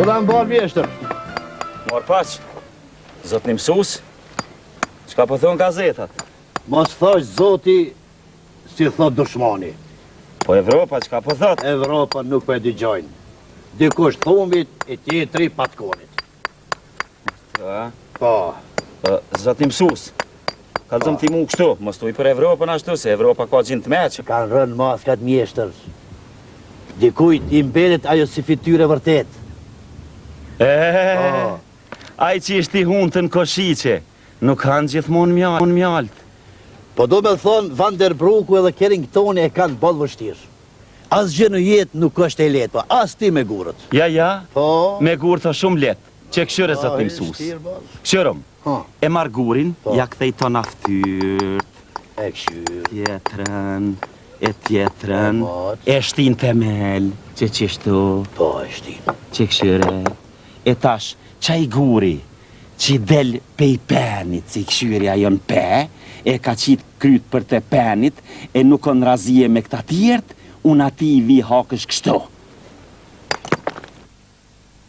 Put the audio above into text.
Urdhno mbarë mjeshtër. Mor paç, zotni mësus, çka po thonë gazetat? Mos thosh zoti si thot dushmani. Po Evropa, çka po thot? Evropa nuk po e dëgjojnë. Dikush thumit e tjetri patkonit. A? Po. Po, zotni mësus, kallzom ti mu kështu, mos thuj për Evropën ashtu, se Evropa ka gjind të meqë. Kanë rënë maskat mjeshtër. Dikujt i mbetet ajo si fytyrë e vërtetë. Eee, Po. ai që ishte i huntë në Koshiqe, nuk han gjithmonë mjaltë. Po do me thonë, Van der Bruku edhe Carringtoni e kanë boll vështirë. Asgjë në jetë nuk është e lehtë, po as ti me gurët. Ja, ja, Po. me gurët është shumë lehtë. Qe kqyre zotni mësus. Kqyrëm, e marr gurin, ja kthej tona fytyrt. E kqyr. Tjetrën, e tjetrën, e shtin temel, qe qishtu. Po, e shtin. Qe kqyre. E tash, qaj guri, që del pej penit, si kqyri ajo në pe, e ka qitë kryt për te penit, e nuk o në razie me këta tjertë, unë ati i vi hakësh kështu.